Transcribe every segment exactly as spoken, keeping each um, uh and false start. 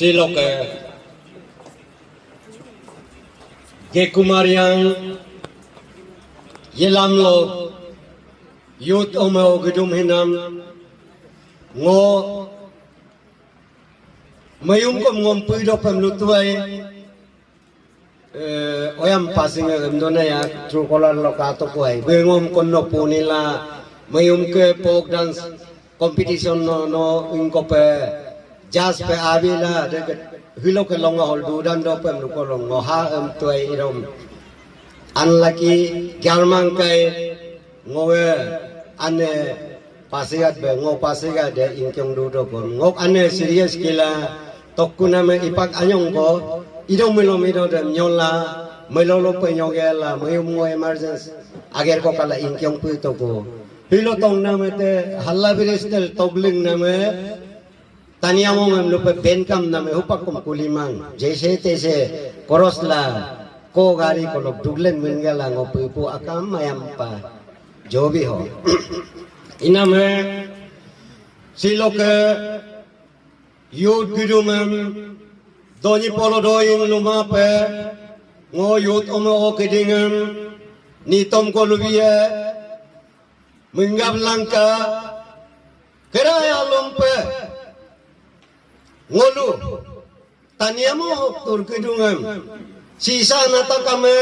Siloke Gekumariang yelamlo youth ome o gedum hinam ngo mayum kom ngom puido pem lutuai. Eh, oyam pasing em dona ya true color lo kato kuai. Bengom konno punila mayum ke folk dance competition no, no ingko pe jazz pe abila de ke hilo ke longa hol dudan do pem luko longo ha em tuai irom. Unlucky garmang kai ngoe ane pasigat be ngo pasigat de ingkyong dudo kon. Ngok ane serious kila tokku name ipak anyong ko ido melo mido de nyola melolo pe nyogela mayum ngo emergency ager ko kala ingkyong pu toko. Hilo tong name te halla biristel togling name Tani among em lupe benkam name hupak kum kulimang. Jese tese koros la ko gari kolok duglen menggala ngo pupu akam mayam pa. Jobi ho. Iname siloke youth gidumem donyi polo doying lumape ngo youth ome o kedingem nitom ko lubiye menggap langka keraya lumpe ngolu taniamo turkidungem sisa nata kame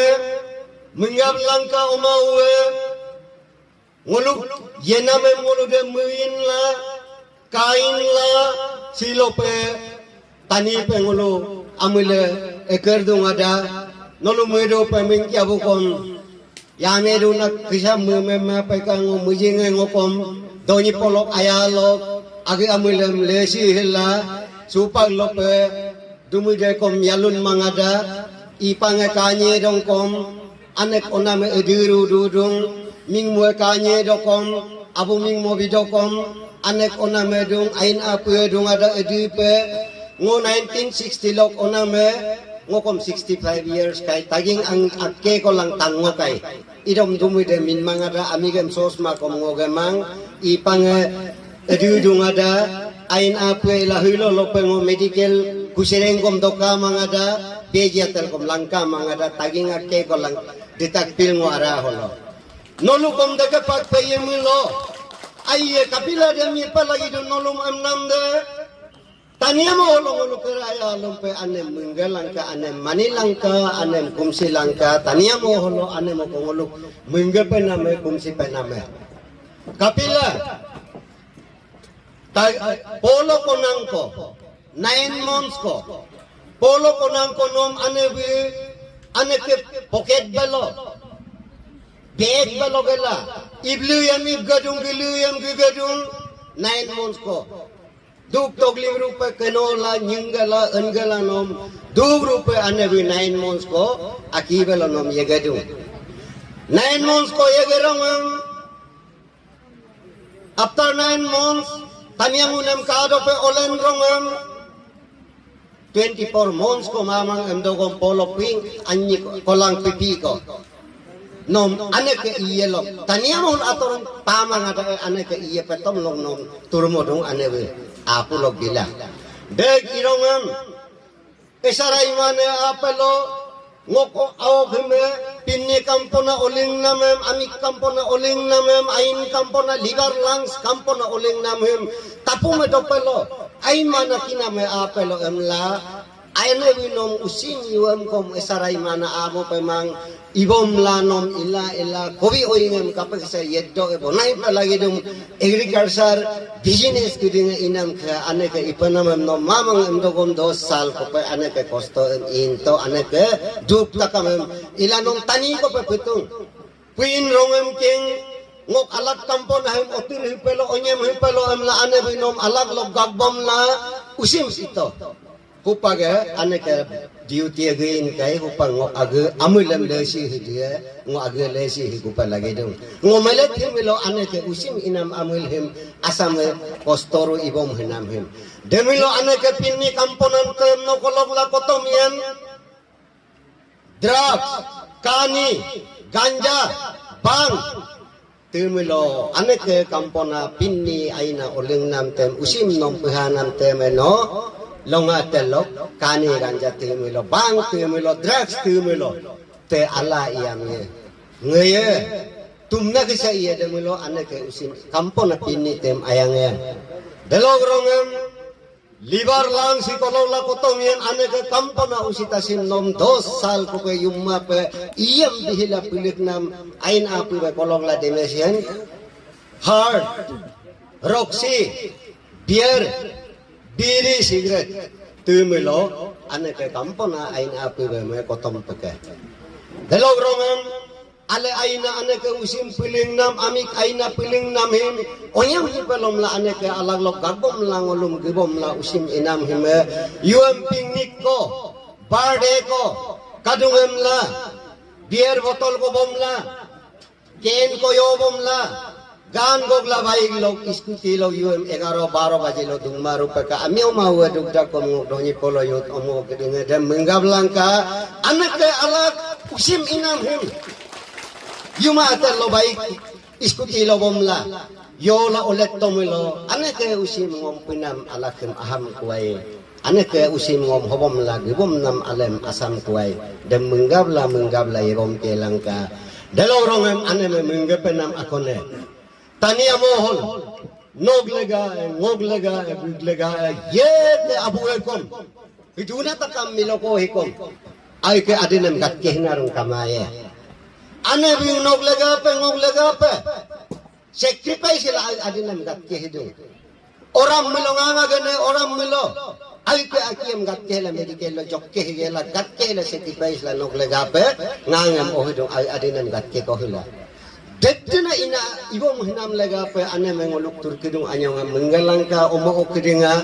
menggap langka oma ue ngolu yename ngolu de muin la kain la silope tani pe ngolu amile eker dung ada nolu medo pe mingki abukon Yame duna kisam meme meme peka ngo mujinge ngokom donyi polok ayalok agi amulem lesi hela supak lope dumude kom yalun mangada ipange kanye dongkom anek oname ediru dudung mingmue kanye dokom abu mingmo bidokom anek oname dung ain apue dung ada edipe ngo nineteen sixty lok oname ngokom sixty five years kai taging ang akke ko lang tang ngokai. Idom dumude minmang ada amigem sosma kom ngogemang ipange edudung ada ain apue ila hilo lope ngo medical kusereng kom doka mangada beji atel kom langka mangada taging akke ko lang detak pil ngo ara holo. Nolu kom deke pak pe yemilo. Aiye kapila de mi pa lagi do nolum emnam de. Taniamo holong holo keraya holong pe ane menggalangka ane manilangka ane kumsilangka taniamo holo ane moko ngoluk mengge pename kumsi pename. Kapila ta, polo konangko nine months ko polo konangko nom ane bi ane ke pocket belo bag belo gela iblu yam ibgadung gilu yam gigadung nine months ko Duk togling rupe kenola nyinggala enggala nom duk rupe ane bi nine months ko aki belo nom yegadung. Nine months ko yegerongem after nine months taniamu nem kadope olen rongem twenty four months ko mamang em dogom polo ping anyi kolang pipi ko. Nom aneke iye lok. Taniamon atoran pamang ada aneke iye petom lok nom turmodung anewe. Apu lok bila. Dek irongem. Esara imane apelo. Ngoko aok heme. Pinne kampona oling namem. Amik kampona oling namem. Ain kampona liver lungs kampona oling namem. Tapu me dopelo. Ain mana kiname apelo emla. Aine winom using iwem kom esarai mana amo pemang ibom lanom ila ila kowi oingem kapeksa yeddo ebo nai pa lagi dum agriculture business kudinga inam ke aneke ipenamem nom mamang em dogom dos sal kope aneke kosto em into aneke duk takamem ila nom tani kope petung Puin rongem keng ngok alak kampon ahem otir hipelo onyem hipelo emla ane binom alak lok gagbom la usim sito. Hupak ke ane ke duty agin kai hupak ngo age amulem lesi hidie ngo age lesi higupa lagi dong. Ngo melet him ilo ane ke usim inam amul him asam kostoru ibom hinam him. Demilo ane ke pinni kamponan tem no kolok la kotom yen. Drugs, kani, ganja, bang. Temilo, aneke kampona pinni aina olengnam tem, usim nom pehanam tem eno, longa telok, kani ganja temilo, bang temilo, drugs temilo, te ala iyam ye. Ngeye, tumna kisa iye demilo, aneke usim, kampona pinni tem ayang ye. Delok rongem, Libar lang si kolok la kotom yen aneke kampona usita sim nom dos sal kope yumma pe iyam bihila pilik nam ain api be kolok la demes yen. Hard, roksi, beer, biri, cigarette, temilo, aneke kampona ain api be me kotom peke. Delok rongem, Ale aina aneke usim piling nam, amik aina piling nam him, onyam hipelom la aneke alag lok gabom la ngolum gibom la usim inam hime, yuem picnic ko, birthday ko, kadung em la, beer botol ko bom la, ken ko yo bom la, Gan gogla baik lo, scooty lo, U M egaro baro baje lo, dungma rupa ka, ami oma ue dugda kom ngok donyi polo yut omo kedenge dem menggab langka, anak ke alak, usim inam him. Yuma atel lo baik, scooty lo bomla, yo la olet tomelo, anak ke usim ngom pinam alak him aham kuai. Aneke usim ngom hobom la gibom nam alem asam kuai. Dem menggabla menggabla yebom ke langka. Delo rongem aneme menggepe nam akone. Tani amohon. Nog lega, e, ngog lega, e, bug lega, e, ye te abu ekom. Hiduna takam miloko hikom. Ai ke adinem gat kehna rung kamaye. Ane bing nog lega pe, ngog lega pe. Sacrifice la adinem gat ke hidung. Oram milo nganga gene, oram milo. Ai ke akiem gat ke la medical lo jok ke hige la gat ke la sacrifice la nok legape. Ngangem oh hidung ai adinem gat ke kohila. Detina ina ibo muhinam legape ane mengoluk turkidung anyong menggalangka omo okidinga.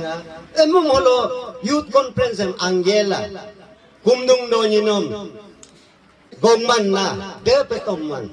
Emum holo youth conference em anggela. Kumdung do nyinom. Gomman na, de petomman.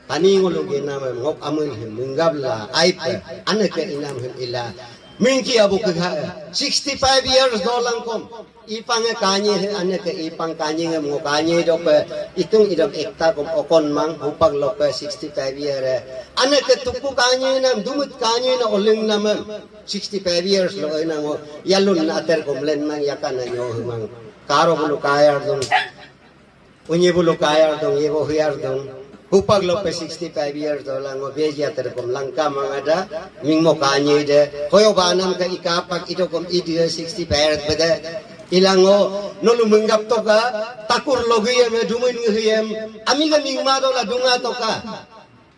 Tani ngolu genam em ngok amin him menggabla, aipe, aneke inam him ila. Mingki abu keha, sixty five years dolang kom. Ipang e kanyi he, aneke ipang kanyi ngem ngok kanyi dope, itung idom ekta kom okon mang, hupak lope sixty five year e. Aneke tuku kanyi nam, dumut kanyi na oling namem. Sixty five years lo ena ngo, yalun na ater kom len mang, yakana nyo himang. Karo bulu kayar dung. Unyi bulu kayar dung, yebo huyar dung. Hupak lope sixty five years dola ngo beji ater kom langka mangada, mingmo kanyi de. Hoyo banam ka ikapak ido kom idi sixty five years bede. Ilango, nolu menggap toka, takur lo huyem, dumun huyem, amiga mingma dola dunga toka.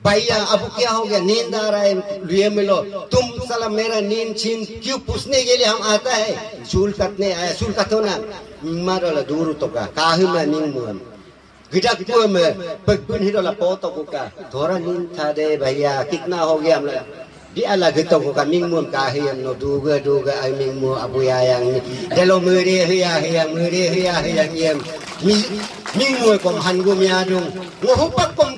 भैया, अब क्या हो गया? नींद आ रहा है, लिए मिलो। तुम साला मेरा नींद छीन क्यों पूछने के लिए हम आता है? सूल काटने आया, सूल काटो ना। Mingma dola duru toka, kahima mingmuem. Gidak kuem, pekbun hidola poto kuka. थोड़ा नींद था दे भैया, कितना हो गया हमला? Di ala gito kuka mingmuem kahiyem no duga duga ai mingmu abu yayang ni. Delo meri hiya hiya meri hiya hiya yem. Mi-, mingmu kom hanggu miadung. Ngohupak kom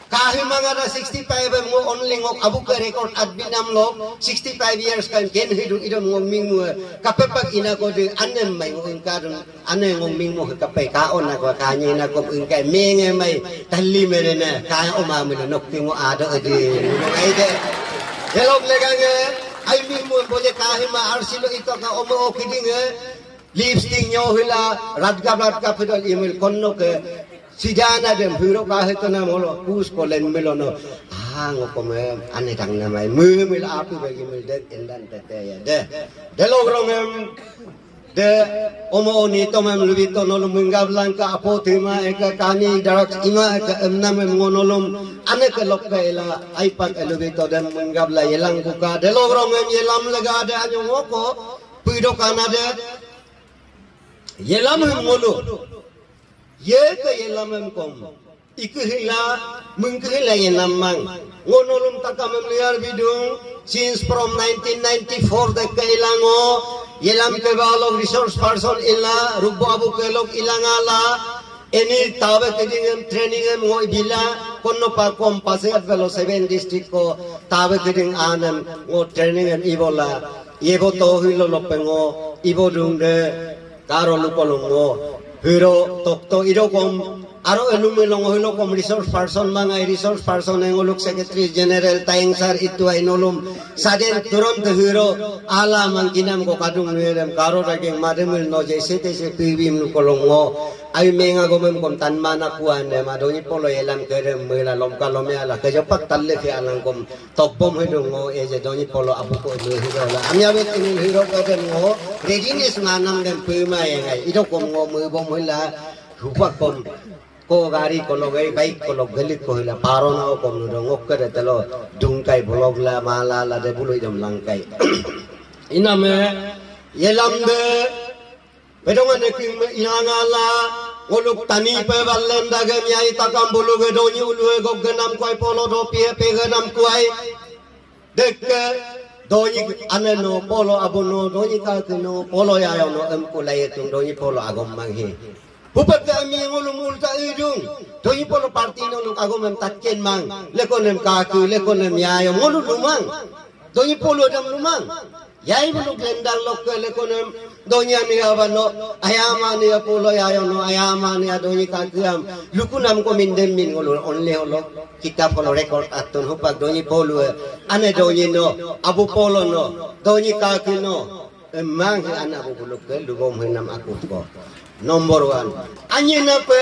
Kahi mangada sixty five em ngo only ngok abu ke record adbinam lo sixty five years kan ken hidu idom ngok mingmu. Kapepak ina kode anem mai ngok ingkadun ane ngok mingmu kape ka on ako kanyi na kop ingkai menge mai tali merena ka oma mena nok pingo ado adi. Ai de. Delok legange ai mingmu boje kahi ma arsilo ito ka omo okidinge. Lipstick nyo hila, ratgap ratgap hidol imil konno ke, sijana dem hiro kahe tona molo, kus kolen milono, ah, ngokome, ane dang namai, mimil api bagi mil dek, endan tete ya, de. Delok rongem, de, omo oni tomem lubito nolu menggab langka apo tima eka kani darak ima eka emnamem ngonolum, ane ke lokke ela, aipak elubito dem menggab la yelang kuka, delok rongem yelam lega de anyo ngoko, Puido kana de, yelam hem ngolu. Ye ke yelam hem kom. Ikihila, mengkihila yenam mang. Ngo nolum takamem liar bidung, since from nineteen ninety-four deke ilango, yelam ke balok resource person ila, rubo abu kelok ilangala, eni tawe kedingem training em ngo ibila, kono pa kom paseat belo seven district ko, tawe keding anem ngo training em ibola, yebo to hilo lopengo, ibo dung de, Karo luko longo, hiro tokto idokom, aro elume longo hilokom resource person mangai resource person engoluk secretary general taengsar itu ai nolum, saden turon te hiro, ala mangkinam ko kadung nuerem, karo daging mademil no jese tese pibim luko longo, ai menga gomem kom tanmana kuan de ma Donyi Polo yelam kerem mela lomka lome ala kejopak talle ke alangkom, Tokbom hedung ngo eje Donyi Polo abu ko me hiro la. Ami awet ini hiro ko dem ngo readiness manam dem pema yengai. Idokom ngo mebom hela hupak kom. Ko gari ko logai bike ko log gelik ko hela paro na kom nudo ngok kede telo dungkai bolog la mala la de bulu idom langkai. Iname yelam de Bedongan eking me ilangala, ngoluk tani pe balen dagem yai takam bulu ge Donyi Ulu e gok genam kuai Polo dopi e pe genam kuai. Deke Donyi ane no Polo abu no Donyi kaki no Polo yayo no em kulai etung Donyi Polo agom manghi. Hupak ke ami ngolum ulta idung. Donyi Polo parti no luk agom em takken mang. Lekonem kaki, lekonem yayo ngolu lumang. Donyi Polo dam lumang. Yai buluk lendang lokke lekonem Donyi ani abano, ayama ani apulo yayono, ayama ani adonyi kakiam. Lukunam ko mindem min ngolo onle olo. Kitab kolo record atun hupak Donyi Polo e. Ane Donyi no, Abu Polo no, Donyi kaki no. Emang he ana abu bulukke lubom henam akut ko. Number one. Anyi nape?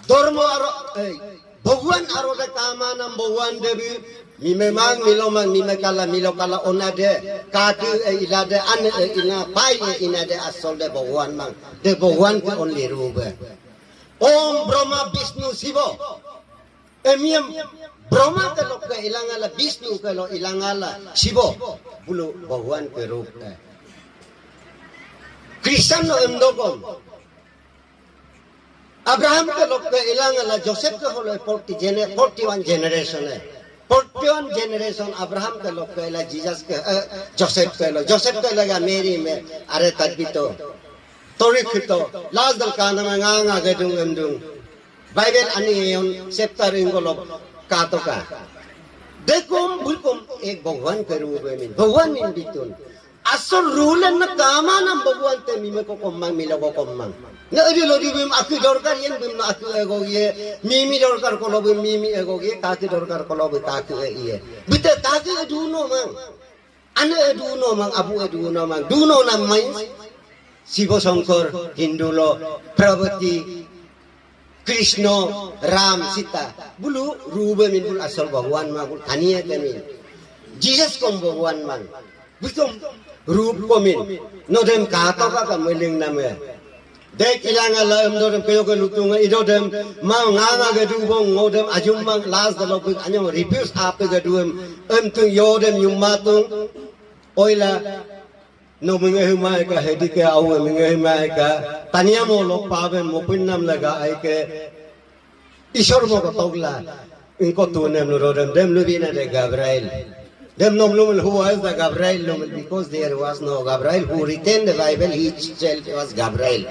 Dormo aro, eh, Bhagwan aro de kamanam Bhagwan debi, mime mang, milo mang, mime kala, milo kala ona de, kaki e ila de, ane e ina, pai e ina de, asol de Bhagwan mang, de Bhagwan ke only rube. Om Brahma Vishnu Shiva. Emiem Brahma ke lokke ilangala, Vishnu ke lo ilangala, Shiva. Bulu Bhagwan ke rup e. Krishna no emdokom. Abraham ke lokke ilangala Joseph ke holo forty gene-, forty-one generation e. Forty-one generation Abraham ke lokke ila Jesus ke, eh, Joseph ke lo. Joseph ke lega Mary me are tadbito. Tori khito. Last dal kana me nganga gedung emdung. Bible ani yon chapter ingolo katoka. Dekum bulkum ek Bhagwan ke rupe min. Bhagwan min bitun. Asol rulen na kamanam Bhagwan te mime ko kommang, milo ko kommang. Na adi lodi bim aki dorkar yen bim na aki ego ye, mimi dorkar kolo bim mimi ego ye, kaki dorkar kolo bim kaki e ye. Bite kaki e duno mang. Ane e duno mang, abu e duno mang. Duno nam main. Shiva Shankar, Hindu lo, Parvati, Krishna, Ram, Sita, bulu, rube min bulu asal Bhagwan ma bulu tanie te min. Jesus kom Bhagwan man. Busom rup ko min. No dem kato ka ka meling name. Dek ilangala em do dem keyo ke lutung ido dem ma nganga ke dubong ngo dem ajum mang las de lobik anyong refuse ape ke duem em tung yo dem yumma tung oila No menge hima eka hedike awe menge hima eka taniamo lokpabe mopinnam lega aike Isor mo kotogla ingko tunem no rodem dem lubina de Gabriel. Dem nom lumul who was the Gabriel lumul because there was no Gabriel who written the Bible, he himself was Gabriel.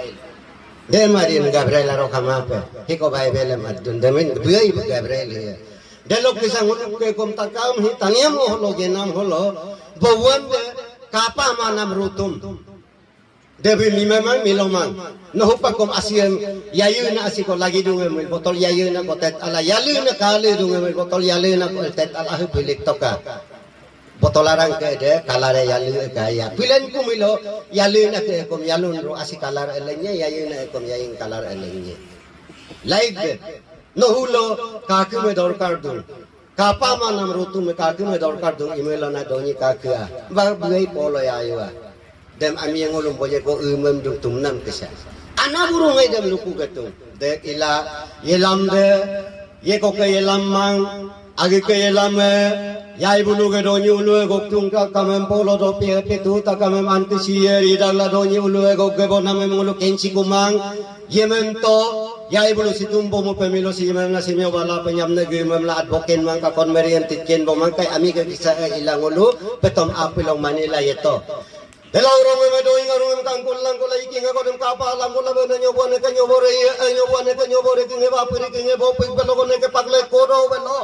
Dem arin Gabriel aro kamape hiko Bible em adun demin buyai Gabriel he. Delok bisa nguluk ke kom takam hi taniam holo genam holo bawan de kapa manam rutum. Debi mimemang milomang. Nohupa kom asiem yayuna asiko lagi dungemil botol yayuna ko tet ala yaluna kali dungemil botol yaluna ko tet ala hu bilik toka. Botolarang ke de kalare yalu ke ya. Pilen kumilo yaluna ke kom yalun ro asi kalar elenye yayuna kom yayin kalar elenye. Like de. Nohulo kakume dorkar dun. Kapa manam rutu me kakume dorkar dun imelo na donyi kakua. Ba buai polo ya ayua. Dem ami ngolum boje ko umem dun tumnam kesa. Ana burung ai dem luku getung. De ila yelam de. Ye koke yelam mang. Agi ke yelam e. Yai bulu ke donyi ulu e goktung ka kamem polo dopi e pitu ta kamem anti siye ridar la donyi ulu e gok gebo namem ngulu kensi kumang. Yemem to. Yai bulu situm bomu pemilo si memla simio bala penyam negi memla advoken mangka kon merian titken bo mangkai ami ke kisa e ila ngolu petom apilong manila yeto. Dela urung me doing arung kangkul langkul iki ngakodem kapa langkul labe na nyobo ne ke nyobo re e nyobo ne ke nyobo re ke ngeba piri ke ngebo pik belo ne ke pakle kodo belo.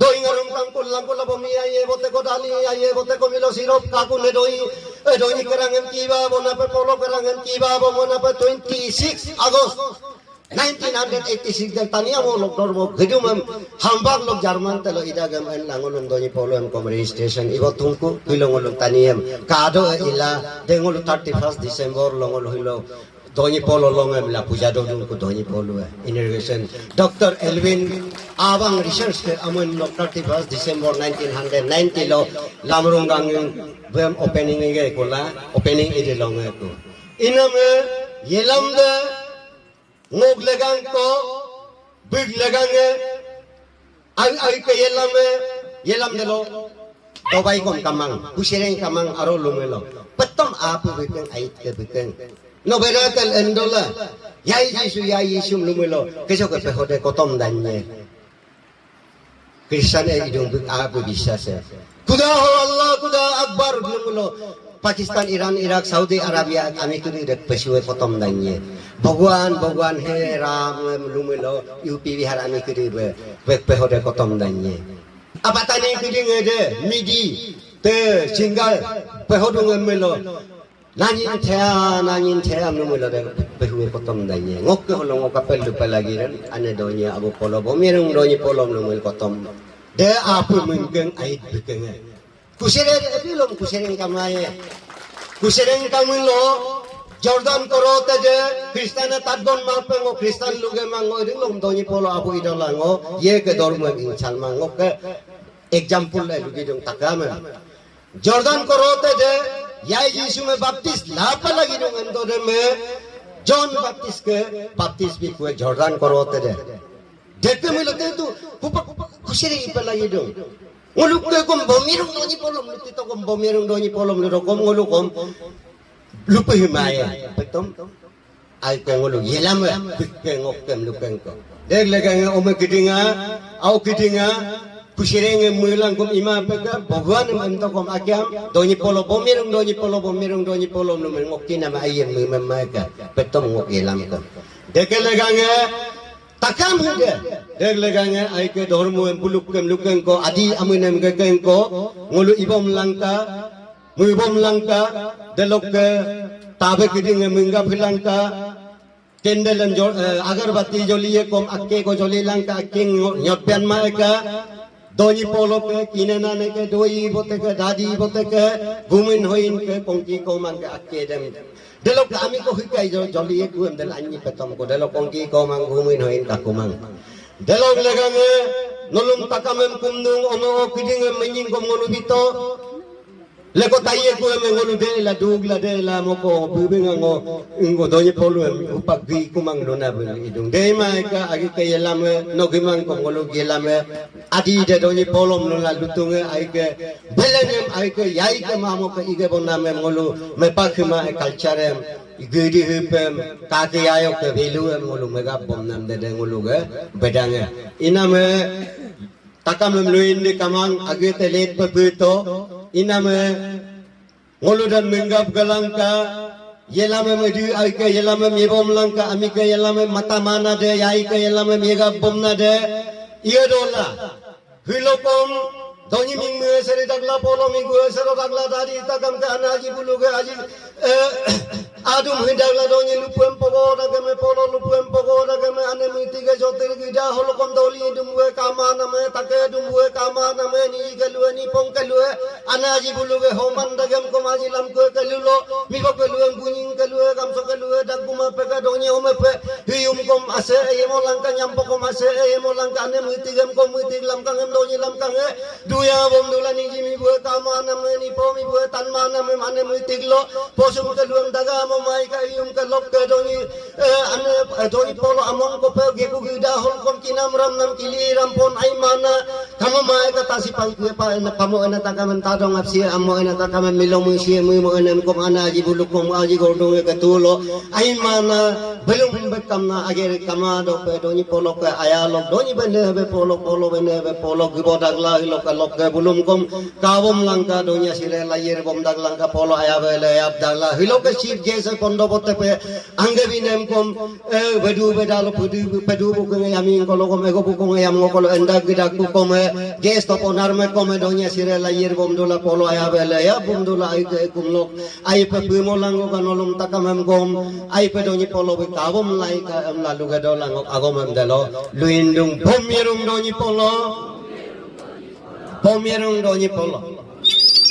Doi ngarung kangkul langkul abo mi aye bote ko dali aye bote ko milo sirop kaku ne doi. E doi kerangem kiba bo nape polo kerangem kiba bo mo nape twenty six August nineteen eighty six del tania mo lok dor mo gedumem hambak lok Jarman telo idagem en langolung doi polo em kom registration ibo tungku bilongolung taniem kado e ila dengolu thirty first December longolu hilo Donyi Polo longe mila puja dodung ku Donyi Polo e. Inauguration. Doctor Elwin Abang research ke amun no thirty first December nineteen hundred ninety lo Lamrung gang bem opening ige kula opening ide longe ku. Iname yelam de ngok legang ko big legang e Ai ai ke yelam e, yelam delo. Dobai kom kamang, kusereng kamang aro lumelo. Petom apu bikeng ait ke bikeng. No beratel endola. Yai Yesu, yai Yesu lumelo. Keso ke pehode kotom danye. Kristan e idung bik apu bisa se. Kuda ho Allah, kuda Akbar lumelo. Pakistan, Iran, Iraq, Saudi Arabia ami kiri dek pesue kotom danye. Bhagwan, Bhagwan he Ram lumelo. U P Bihar ami kiri be. Bek pehode kotom danye. Apa tani kiding ede, midi, te, singgal, pehodung emelo. Nanyin thea, nanyin thea, emelo de, pehuwe kotom danye. Ngok ke holo ngok kapel lupa lagi ren, ane donye abu polo, bomirung donye polom lumel kotom. De apu mengkeng ait bekenge. Kusere de, ebilom kusere kamaye. Kusere kamelo, Jordan koro te de, Kristana tatbon mape ngo, Kristan luge mango, ring lom donye polo abu idola ngo, ye ke dormo inchal mango ke, example le lugi dong takame. Jordan koro te de, yai Jisu me baptis, lapa lagi dong ento de me, John Baptist ke, baptis bi kue Jordan koro te de. Deke milo te tu, hupak, hupak, kusiri ipa lagi dong. Ngoluk ke kom bomirung donyi polom, lu tito kom bomirung donyi polom, lu dokom ngoluk kom. Lupa himaye, petom. Ai ke ngoluk, yelam ya, bik ke ngok kem lukeng ko. Dek legang ome kidinga, au kidinga, kusireng em mulang kom ima peka, Bhagwan em ento kom akyam, donyi polo bomirung, donyi polo bomirung, donyi polo numen ngok kinama ayem mumem maika, petom ngok yelam kom. Deke legang e, Takam hige, dek legange aike dormo em buluk kem lukeng ko adi amunem gekeng ko, ngolu ibom langka, muibom langka, delokke tabe kidinge menggap langka, kendel em jol, eh, agarbati joliye kom akke ko joli langka, akke ngo-, nyotpian maeka, Donyi polo ke, kinena neke, doi bote ke, dadi bote ke, gumin hoin ke, kongki komang ke, akke dem. Delok ke ami ko hikai jo, joli ye kuem del anyi petom ko, delok kongki komang, gumin hoin kakumang. Delok legange, nolum takamem kumnung, omo o kidingem menying kom ngolu bito. Leko taiye kuem ngolu de la, dug la de la, moko, bubing ngo, ngo donyi polo em, upak gi kumang luna beli idung. Dema eka, agi ke yelame, no gimang kom ngolu yelame, Adi de donyi polom nula lutunge aike belengem aike yaike mamoke ige bonamem ngolu mepakima e culture em igedi hipem kake yayoke value em ngolu megap bomnam dede ngolu ge bedange. Iname takamem luin di kamang agete let pepeto iname Ngolu dan menggap galangka, yelame medu aike, yelame mibom langka, amike yelame mata mana de, yaike yelame migap bomna de, iya dola. Hilokom, donyi mingme seri dagla polo minggu sero dagla dari takam ke ana aji bulu ke aji, eh, Adum hidagla donyi lupuem pogo dageme polo lupuem pogo dageme ane miti ke jotir gida holokom doli dumwe kama name take dumwe kama name ni kelue ni pong kelue ane aji bulu ke homan dagem kom aji lam kue kelulo mibo kelue gunying kelue kamso kelue daguma peka donyi ome pe hiyum kom ase eyemo langka nyampo kom ase eyemo langka ane miti gem kom miti lam kangem donyi lam kange Duya bom dula ni jimi bue kama name ni pomi bue tanma name mane mui tiglo posum ke luang daga mo mai ka iyum ke lok ke donyi eh, ane eh, donyi polo among ko pe geku gida hol kom kinam ram nam kili ram pon ai mana kama mai ka Sipang kue pa ena pamo ena takamen tadong apsi amo ena takamen milong mengsi memo ena kom ana aji bulukom aji gordong ke tulo. Ain mana belum bekamna agere kama dope donyi polo ke ayalok donyi bene be polo polo bene be polo gibo dagla ilok ke lok ke bulum kom kabom langka donya sire layir bom daglangka polo aya be le ap dagla ilok ke chief guest pondo botepe angge binem kom. Eh, bedu bedalo pedu pedu bukunge yaming kolo kom ego bukunge yam ngo kolo endak gedak bukom eh ges topo narme kom eh donya sire layir bom dola polo aya bele ya bom dola ai ke kumlok ai pe pimo langgo kanolum takamem gom ai pe donyi polo be kabom lai ka em lalu gedo langok agom em delo luindung bom yerung donyi polo bom yerung donyi polo.